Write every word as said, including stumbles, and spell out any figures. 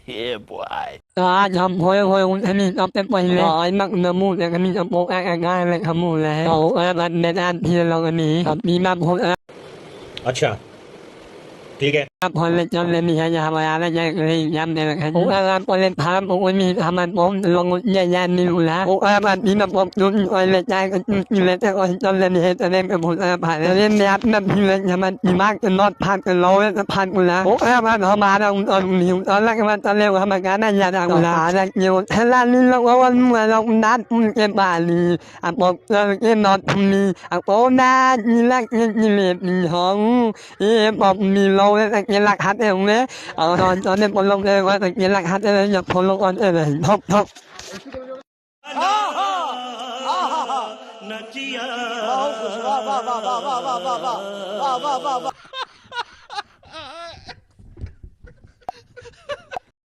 Yeah, boy. Đó, nhóm hối hối cũng thấy mình đọc cái bài lễ. Đó, mắc nó mù để cái mình đọc bộ ai ai ai lại không mù lễ. Đó, ai bạn mệt ăn thì lòng cái mình. Đó, đi mắc hối ai. अच्छा, ठीक है। Mắc hối lễ cho lễ mình hay là hối ai lại cái mình nhắm để là cái. Ủa, ai bạn có lễ phá, ủa, mình hả, bạn ốm lòng một nhẹ nhàng mình là. Ủa, ai bạn đi mắc ốm, đúng, ôi, lễ trai, cái, cái lễ trai, ôi, cho lễ mình hay, cho lễ mình hối ai bạn. Lễ mình áp, mình thì lễ nhà mình, mình mắc cái nốt phá, cái lỗi, cái phá, ủa, là. Ủa, ai bạn hả, mà đâu, ôi, mình, ôi, là cái bạn, cho lễ, hả, mà cái này, nhà đang, ủa, là, là, nhiều, thế là, mình, lòng, ôi, ôi, mà, lòng, nát, ôi, cái bà, đi. A pok ke not mi a pona ni la ke ni le mi hong. E pok mi lo le ke la khat e le. A don don ne pon lo le wa ke la khat e le ya pon lo on e le. Thok thok.